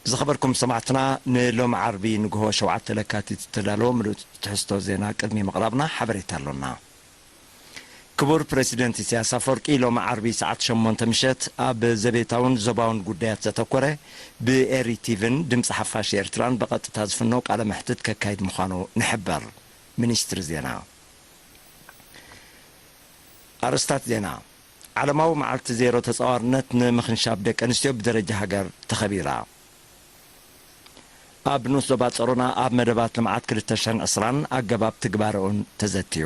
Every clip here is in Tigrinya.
ዝኸበርኩም ሰማዕትና፣ ንሎሚ ዓርቢ ንግሆ ሸውዓተ ለካቲት ዝተዳለወ ምሉእ ትሕዝቶ ዜና ቅድሚ ምቕራብና ሓበሬታ ኣሎና። ክቡር ፕረሲደንት ኢሳያስ ኣፈወርቂ ሎሚ ዓርቢ ሰዓት ሸሞንተ ምሸት ኣብ ዘቤታውን ዞባውን ጉዳያት ዘተኮረ ብኤሪ ቲቪን ድምፂ ሓፋሽ ኤርትራን ብቐጥታ ዝፍኖ ቃለ መሕትት ከካይድ ምዃኑ ንሕበር። ሚኒስትሪ ዜና። ኣርእስታት ዜና። ዓለማዊ መዓልቲ ዜሮ ተጻዋርነት ንምኽንሻብ ደቂ ኣንስትዮ ብደረጃ ሃገር ተኸቢራ። ኣብ ንኡስ ዞባ ጸሮና ኣብ መደባት ልምዓት ክልተ ሽሕን ዕስራን ኣገባብ ትግባረኡን ተዘትዩ።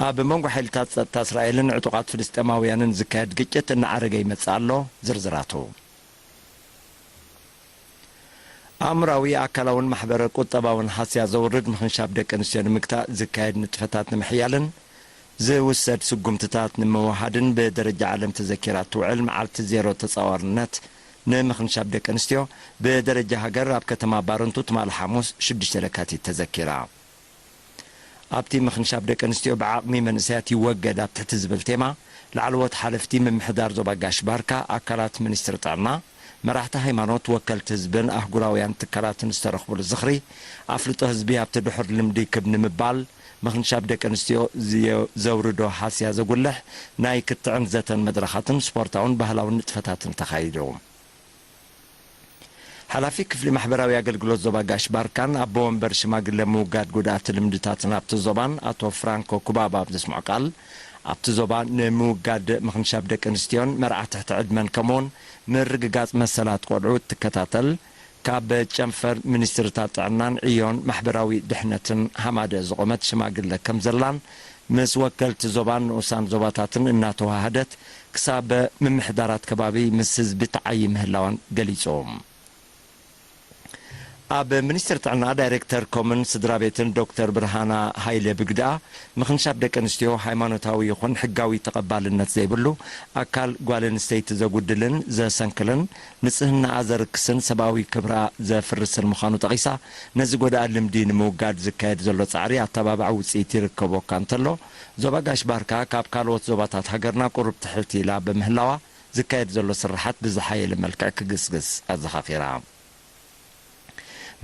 ኣብ መንጎ ሓይልታት ጸጥታ እስራኤልን ዕጡቓት ፍልስጤማውያንን ዝካየድ ግጭት እናዓረገ ይመጽእ ኣሎ። ዝርዝራቱ። ኣእምራዊ፣ ኣካላውን ማሕበረ ቁጠባውን ሃስያ ዘውርድ ምኽንሻብ ደቂ ኣንስትዮ ንምግታእ ዝካየድ ንጥፈታት ንምሕያልን ዝውሰድ ስጉምትታት ንምውሃድን ብደረጃ ዓለም ተዘኪራ እትውዕል መዓልቲ ዜሮ ተጻዋርነት ንምኽንሻብ ደቂ ኣንስትዮ ብደረጃ ሃገር ኣብ ከተማ ባረንቱ ትማሊ ሓሙስ ሽዱሽተ ለካቲት ተዘኪራ። ኣብቲ ምኽንሻብ ደቂ ኣንስትዮ ብዓቕሚ መንእሰያት ይወገድ ኣብ ትሕቲ ዝብል ቴማ፣ ላዕለዎት ሓለፍቲ ምምሕዳር ዞባ ጋሽ ባርካ፣ ኣካላት ሚኒስትሪ ጥዕና፣ መራሕቲ ሃይማኖት፣ ወከልቲ ህዝብን ኣህጉራውያን ትካላትን ዝተረኽቡሉ ዝኽሪ፣ ኣፍልጦ ህዝቢ ኣብቲ ድሑር ልምዲ ክብ ንምባል፣ ምኽንሻብ ደቂ ኣንስትዮ ዝየ-፣ ዘውርዶ ሃስያ ዘጉልሕ ናይ ክትዕን ዘተን መድረኻትን ስፖርታውን ባህላውን ንጥፈታትን ተኻይዱ። ሓላፊ ክፍሊ ማሕበራዊ ኣገልግሎት ዞባ ጋሽ ባርካን ኣቦ ወንበር ሽማግለ ምውጋድ ጉድኣት ልምድታትን ኣብቲ ዞባን ኣቶ ፍራንኮ ኩባባ ኣብ ዘስምዖ ቃል፣ ኣብቲ ዞባ ንምውጋድ ምኽንሻብ ደቂ ኣንስትዮን መርዓ ትሕቲ ዕድመን ከምኡውን ምርግጋጽ መሰላት ቆልዑ እትከታተል ካብ ጨንፈር ሚኒስትርታት ጥዕናን ዕዮን ማሕበራዊ ድሕነትን ሃማደ ዝቖመት ሽማግለ ከም ዘላን ምስ ወከልቲ ዞባን ንኡሳን ዞባታትን እናተዋሃደት ክሳብ ምምሕዳራት ከባቢ ምስ ህዝቢ ትዓዪ ምህላዋን ገሊጹ። ኣብ ሚኒስቴር ጥዕና ዳይሬክተር ኮምን ስድራ ቤትን ዶክተር ብርሃና ሃይለ ብግድኣ፣ ምኽንሻብ ደቂ ኣንስትዮ ሃይማኖታዊ ይኹን ሕጋዊ ተቐባልነት ዘይብሉ፣ ኣካል ጓል ኣንስተይቲ ዘጉድልን ዘሰንክልን፣ ንጽህናኣ ዘርክስን ሰብኣዊ ክብራ ዘፍርስን ምዃኑ ጠቒሳ፣ ነዚ ጎዳኢ ልምዲ ንምውጋድ ዝካየድ ዘሎ ጻዕሪ ኣተባባዒ ውጽኢት ይርከቦ እኳ እንተሎ፣ ዞባ ጋሽ ባርካ ካብ ካልኦት ዞባታት ሃገርና ቁሩብ ትሕት ኢላ ብምህላዋ፣ ዝካየድ ዘሎ ስርሓት ብዝሓየለ መልክዕ ክግስግስ ኣዘኻኺራ።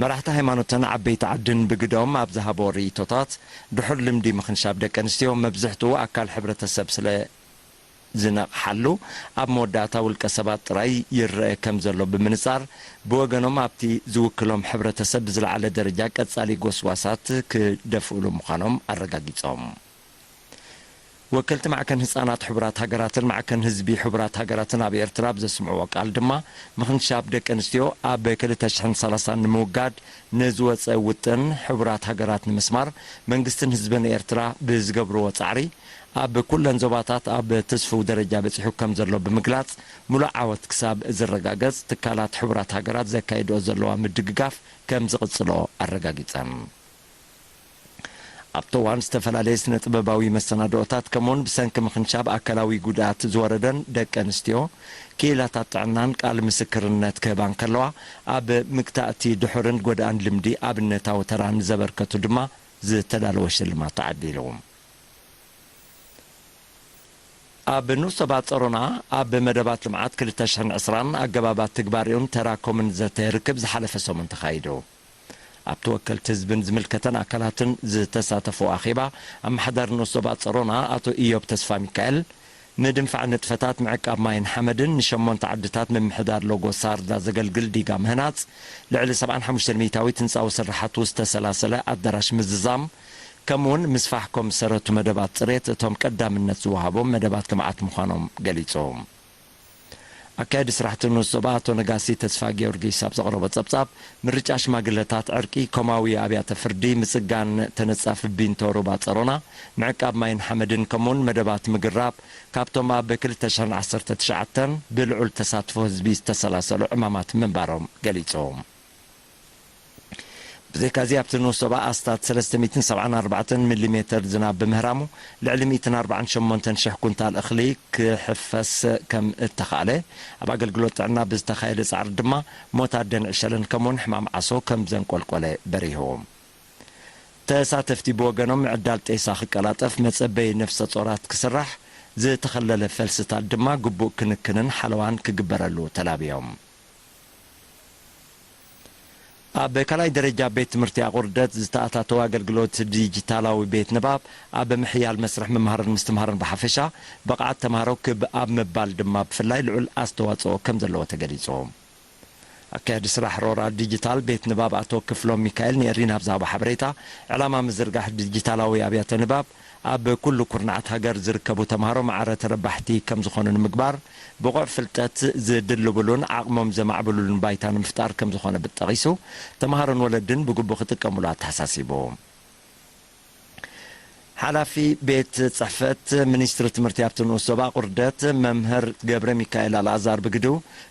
መራሕቲ ሃይማኖትን ዓበይቲ ዓድን ብግደኦም ኣብ ዝሃብዎ ርእይቶታት፣ ድሑር ልምዲ ምኽንሻብ ደቂ ኣንስትዮ መብዝሕትኡ ኣካል ሕብረተሰብ ስለ ዝነቕሓሉ፣ ኣብ መወዳእታ ውልቀ ሰባት ጥራይ ይረአ ከም ዘሎ ብምንጻር፣ ብወገኖም ኣብቲ ዝውክሎም ሕብረተሰብ ብዝለዓለ ደረጃ ቀጻሊ ጎስጓሳት ክደፍእሉ ምዃኖም ኣረጋጊጾም። ወከልቲ ማዕከን ህጻናት ሕቡራት ሃገራትን ማዕከን ህዝቢ ሕቡራት ሃገራትን ኣብ ኤርትራ ኣብ ዘስምዕዎ ቃል ድማ፣ ምኽንሻብ ደቂ ኣንስትዮ ኣብ ክልተ ሽሕን ሰላሳን ንምውጋድ ንዝወጸ ውጥን ሕቡራት ሃገራት ንምስማር፣ መንግስትን ህዝብን ኤርትራ ብዝገብርዎ ጻዕሪ፣ ኣብ ኩለን ዞባታት ኣብ ትስፉው ደረጃ በጺሑ ከም ዘሎ ብምግላጽ፣ ሙሉእ ዓወት ክሳብ ዝረጋገጽ፣ ትካላት ሕቡራት ሃገራት ዘካይድኦ ዘለዋ ምድግጋፍ ከም ዝቕጽሎ ኣረጋጊጸን። ኣብቲ እዋን፣ ዝተፈላለየ ስነ ጥበባዊ መሰናድኦታት፣ ከምኡውን ብሰንኪ ምኽንሻብ ኣካላዊ ጉድኣት ዝወረደን ደቂ ኣንስትዮ፣ ክኢላታት ጥዕናን ቃል ምስክርነት ክህባ እንከለዋ፣ ኣብ ምግታእ እቲ ድሑርን ጎዳእን ልምዲ ኣብነታዊ ተራ ንዘበርከቱ ድማ ዝተዳለወ ሽልማት ተዓዲሉ። ኣብ ንኡስ ዞባ ጸሮና፣ ኣብ መደባት ልምዓት ክልተ ሽሕን ዕስራን ኣገባባት ትግባሬኡን ተራ ኮምን ዘተ ርክብ ዝሓለፈ ሰሙን ተኻይዱ። ኣብቲ ወከልቲ ህዝብን ዝምልከተን ኣካላትን ዝተሳተፎ ኣኼባ፣ ኣመሓዳሪ ንኡስ ዞባ ጸሮና ኣቶ ኢዮብ ተስፋሚካኤል፣ ምድንፋዕ ንጥፈታት ምዕቃብ ማይን ሓመድን ንሸሞንተ ዓድታት ምምሕዳር ሎጎ ሳርዳ ዘገልግል ዲጋ ምህናጽ፣ ልዕሊ ሰብዓን ሓሙሽተን ሚእታዊት ህንጻዊ ስርሓቱ ዝተሰላሰለ ኣዳራሽ ምዝዛም፣ ከምኡውን ምስፋሕ ኮምሰረቱ መደባት ጽሬት እቶም ቀዳምነት ዝወሃቦም መደባት ልምዓት ምዃኖም ገሊጹ። ኣካያዲ ስራሕቲ ንኡስ ዞባ ኣቶ ነጋሲ ተስፋ ጊዮርጊስ ኣብ ዘቕረቦ ጸብጻብ፣ ምርጫ ሽማግለታት፣ ዕርቂ፣ ኮማዊ ኣብያተ ፍርዲ፣ ምጽጋን ተነጻፊ ቢንቶ ሩባ ጸሮና፣ ምዕቃብ ማይን ሓመድን ከምኡውን መደባት ምግራብ ካብቶም ኣብ ክልተ ሽሕን ዓሰርተ ትሽዓተን ብልዑል ተሳትፎ ህዝቢ ዝተሰላሰሉ ዕማማት ምንባሮም ገሊጹ። ብዘይካዚ ኣብቲ ንኡስ ዞባ ኣስታት ሰለስተ ሚእትን ሰብዓን ኣርባዕተን ሚሊሜተር ዝናብ ብምህራሙ ልዕሊ ሚእትን ኣርባዓን ሸሞንተን ሽሕ ኩንታል እኽሊ ክሕፈስ ከም እተኻእለ፣ ኣብ ኣገልግሎት ጥዕና ብዝተኻየደ ጻዕሪ ድማ ሞት ኣደን ዕሸልን ከምኡውን ሕማም ዓሶ ከም ዘንቆልቆለ በሪሁ። ተሳተፍቲ ብወገኖም ምዕዳል ጤሳ ክቀላጠፍ፣ መጸበዪ ነፍሰ ጾራት ክስራሕ፣ ዝተኸለለ ፈልስታት ድማ ግቡእ ክንክንን ሓለዋን ክግበረሉ ተላብዮም። ኣብ ካልኣይ ደረጃ ቤት ትምህርቲ ኣቑርደት ዝተኣታተወ ኣገልግሎት ዲጂታላዊ ቤት ንባብ ኣብ ምሕያል መስርሕ ምምሃርን ምስትምሃርን ብሓፈሻ፣ ብቕዓት ተምሃሮ ክብ ኣብ ምባል ድማ ብፍላይ ልዑል ኣስተዋጽኦ ከም ዘለዎ ተገሊጹ። ኣካያዲ ስራሕ ሮራ ዲጂታል ቤት ንባብ ኣቶ ክፍሎም ሚካኤል ንኤሪና ኣብ ዝሃቦ ሓበሬታ፣ ዕላማ ምዝርጋሕ ዲጂታላዊ ኣብያተ ንባብ ኣብ ኩሉ ኩርናዓት ሃገር ዝርከቡ ተምሃሮ ማዕረ ተረባሕቲ ከም ዝኾኑ ንምግባር፣ ብቑዕ ፍልጠት ዝድልብሉን ዓቕሞም ዘማዕብሉሉን ባይታ ንምፍጣር ከም ዝኾነ ብጠቒሱ፣ ተምሃሮን ወለድን ብግቡእ ክጥቀሙሉ ኣተሓሳሲቡ። ሓላፊ ቤት ጽሕፈት ሚኒስትሪ ትምህርቲ ኣብቲ ንኡስ ዞባ ቁርደት መምህር ገብረ ሚካኤል ኣልኣዛር ብግዱ፣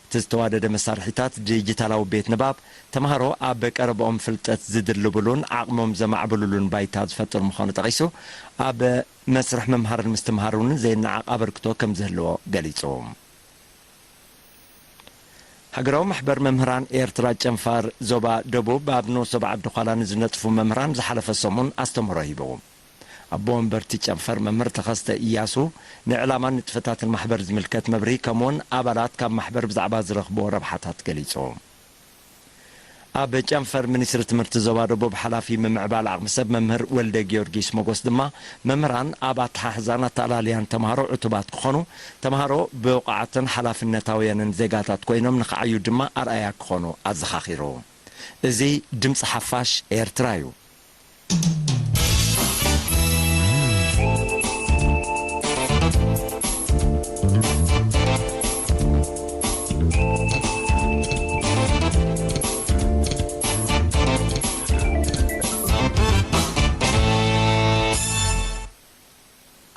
እቲ ዝተዋደደ መሳርሒታት ዲጂታላዊ ቤት ንባብ ተምሃሮ ኣብ ቀረብኦም ፍልጠት ዝድልብሉን ዓቕሞም ዘማዕብሉሉን ባይታ ዝፈጥር ምዃኑ ጠቒሱ፣ ኣብ መስርሕ ምምሃርን ምስትምሃር እውን ዘይነዓቕ ኣበርክቶ ከም ዝህልዎ ገሊጹ። ሃገራዊ ማሕበር መምህራን ኤርትራ ጨንፋር ዞባ ደቡብ ኣብ ንኡስ ዞባ ዓዲ ዃላ ንዝነጥፉ መምህራን ዝሓለፈ ሰሙን ኣስተምህሮ ሂቡ። ኣቦ ወንበርቲ ጨንፈር መምህር ተኸስተ ኢያሱ፣ ንዕላማን ንጥፈታትን ማሕበር ዝምልከት መብርሂ ከምኡውን ኣባላት ካብ ማሕበር ብዛዕባ ዝረኽብዎ ረብሓታት ገሊጹ። ኣብ ጨንፈር ሚኒስትሪ ትምህርቲ ዞባ ደቡብ ሓላፊ ምምዕባል ዓቕሚ ሰብ መምህር ወልደ ጊዮርጊስ ሞጎስ ድማ፣ መምህራን ኣብ ኣተሓሕዛን ኣተኣላልያን ተምሃሮ ዕቱባት ክኾኑ፣ ተምሃሮ ብቑዓትን ሓላፍነታውያንን ዜጋታት ኮይኖም ንኽዓዩ ድማ ኣርኣያ ክኾኑ ኣዘኻኺሩ። እዚ ድምፂ ሓፋሽ ኤርትራ እዩ።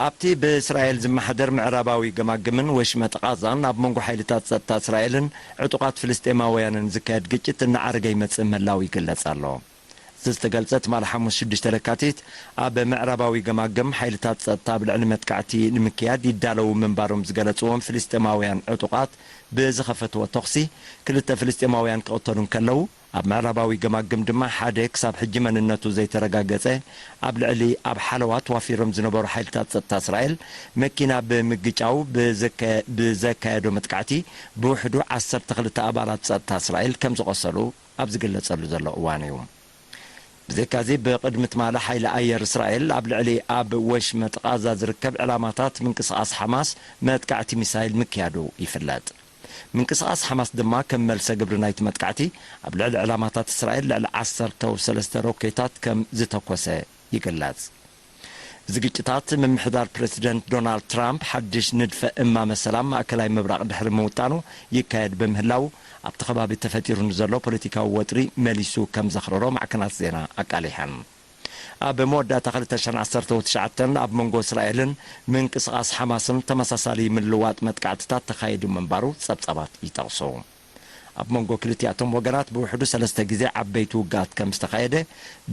ኣብቲ ብእስራኤል ዝመሓደር ምዕራባዊ ገማግምን ወሽመጥ ቓዛን ኣብ መንጎ ሓይልታት ጸጥታ እስራኤልን ዕጡቓት ፍልስጤማውያንን ዝካየድ ግጭት እናዓረገ ይመጽእ ምህላው ይግለጽ ኣሎ። እዚ ዝተገልጸ ትማሊ ሓሙስ ሽዱሽተ ለካቲት፣ ኣብ ምዕራባዊ ገማግም ሓይልታት ጸጥታ ኣብ ልዕሊ መጥቃዕቲ ንምክያድ ይዳለዉ ምንባሮም ዝገለጽዎም ፍልስጤማውያን ዕጡቓት ብዝኸፈትዎ ተኹሲ፣ ክልተ ፍልስጤማውያን ክቕተሉ እንከለዉ፣ ኣብ ምዕራባዊ ገማግም ድማ ሓደ ክሳብ ሕጂ መንነቱ ዘይተረጋገጸ ኣብ ልዕሊ ኣብ ሓለዋ ተዋፊሮም ዝነበሩ ሓይልታት ጸጥታ እስራኤል መኪና ብምግጫው ብዘከ-፣ ብዘካየዶ መጥቃዕቲ ብውሕዱ ዓሰርተ ክልተ ኣባላት ጸጥታ እስራኤል ከም ዝቖሰሉ ኣብ ዝግለጸሉ ዘሎ እዋን እዩ። ብዘይካዚ፣ ብቕድሚ ትማሊ ሓይሊ ኣየር እስራኤል ኣብ ልዕሊ ኣብ ወሽመጥ ቓዛ ዝርከብ ዕላማታት ምንቅስቓስ ሓማስ መጥቃዕቲ ሚሳይል ምክያዱ ይፍለጥ። ምንቅስቓስ ሓማስ ድማ ከም መልሰ ግብሪ ናይቲ መጥቃዕቲ ኣብ ልዕሊ ዕላማታት እስራኤል ልዕሊ ዓሰርተ ሰለስተ ሮኬታት ከም ዝተኮሰ ይግለጽ። እዚ ግጭታት ምምሕዳር ፕረሲደንት ዶናልድ ትራምፕ ሓድሽ ንድፈ እማመ ሰላም ማእከላይ ምብራቕ ድሕሪ ምውጣኑ ይካየድ ብምህላው፣ ኣብቲ ከባቢ ተፈጢሩ ንዘሎ ፖለቲካዊ ወጥሪ መሊሱ ከም ዘኽረሮ ማዕከናት ዜና ኣቃሊሐን። ኣብ መወዳእታ ክልተ ሽሕን ዓሰርተ ትሽዓተን ኣብ መንጎ እስራኤልን ምንቅስቓስ ሓማስን ተመሳሳሊ ምልውዋጥ መጥቃዕትታት ተኻይዱ ምንባሩ ጸብጻባት ይጠቕሱ። ኣብ መንጎ ክልቲኣቶም ወገናት ብውሕዱ ሰለስተ ግዜ ዓበይቲ ውግኣት ከም ዝተኻየደ፣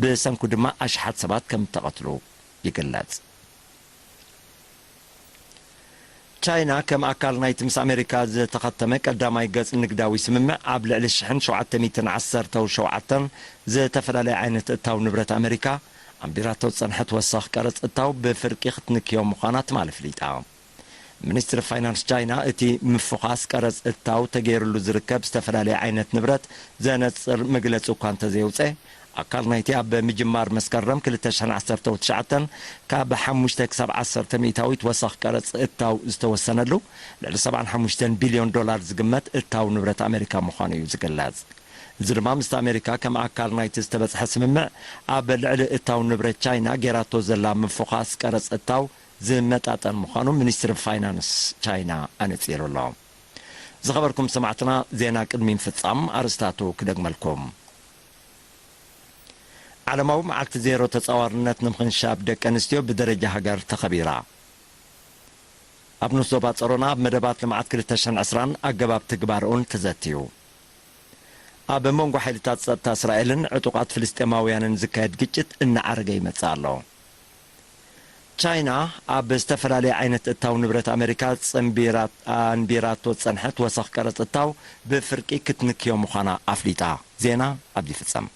ብሰንኩ ድማ ኣሽሓት ሰባት ከም እተቐትሉ ይግለጽ። ቻይና ከም ኣካል ናይቲ ምስ ኣሜሪካ ዝተኸተመ ቀዳማይ ገጽ ንግዳዊ ስምምዕ ኣብ ልዕሊ ሽሕን ሸውዓተ ሚእትን ዓሰርተ ሸውዓተን ዝተፈላለየ ዓይነት እታው ንብረት ኣሜሪካ ኣንቢራቶ ዝጸንሐት ወሰኽ ቀረጽ እታው ብፍርቂ ክትንክዮ ምዃና ትማሊ ኣፍሊጣ። ሚኒስትሪ ፋይናንስ ቻይና፣ እቲ ምፍዃስ ቀረጽ እታው ተገይሩሉ ዝርከብ ዝተፈላለየ ዓይነት ንብረት ዘነጽር መግለጺ እኳ እንተዘየውጸ፣ ኣካል ናይቲ ኣብ ምጅማር መስከረም ክልተ ሽሕን ዓሰርተ ትሽዓተን ካብ ሓሙሽተ ክሳብ ዓሰርተ ሚእታዊት ወሰኽ ቀረጽ እታው ዝተወሰነሉ፣ ልዕሊ ሰብዓን ሓሙሽተን ቢልዮን ዶላር ዝግመት እታው ንብረት ኣሜሪካ ምዃኑ እዩ ዝግለጽ። እዚ ድማ ምስቲ ኣሜሪካ ከም ኣካል ናይቲ ዝተበጽሐ ስምምዕ ኣብ ልዕሊ እታው ንብረት ቻይና ጌራቶ ዘላ ምፍዃስ ቀረጽ እታው ዝመጣጠን ምዃኑ ሚኒስትሪ ፋይናንስ ቻይና ኣነጺሩ ኣሎ። ዝኸበርኩም ሰማዕትና፣ ዜና ቅድሚ ምፍጻም ኣርእስታቱ ክደግመልኩም። ዓለማዊ መዓልቲ ዜሮ ተጻዋርነት ንምኽንሻብ ደቂ ኣንስትዮ ብደረጃ ሃገር ተኸቢራ። ኣብ ንኡስ ዞባ ጸሮና ኣብ መደባት ልምዓት ክልተ ሽሕን ዕስራን ኣገባብ ትግባረኡን ተዘትዩ። ኣብ መንጎ ሓይልታት ጸጥታ እስራኤልን ዕጡቓት ፍልስጤማውያንን ዝካየድ ግጭት እናዓረገ ይመጽእ ኣሎ። ቻይና ኣብ ዝተፈላለየ ዓይነት እታው ንብረት ኣሜሪካ ጸንቢራ-፣ ኣንቢራቶ ዝጸንሐት ወሰኽ ቀረጽ እታው ብፍርቂ ክትንክዮ ምዃና ኣፍሊጣ። ዜና ኣብዚ ይፍጸም።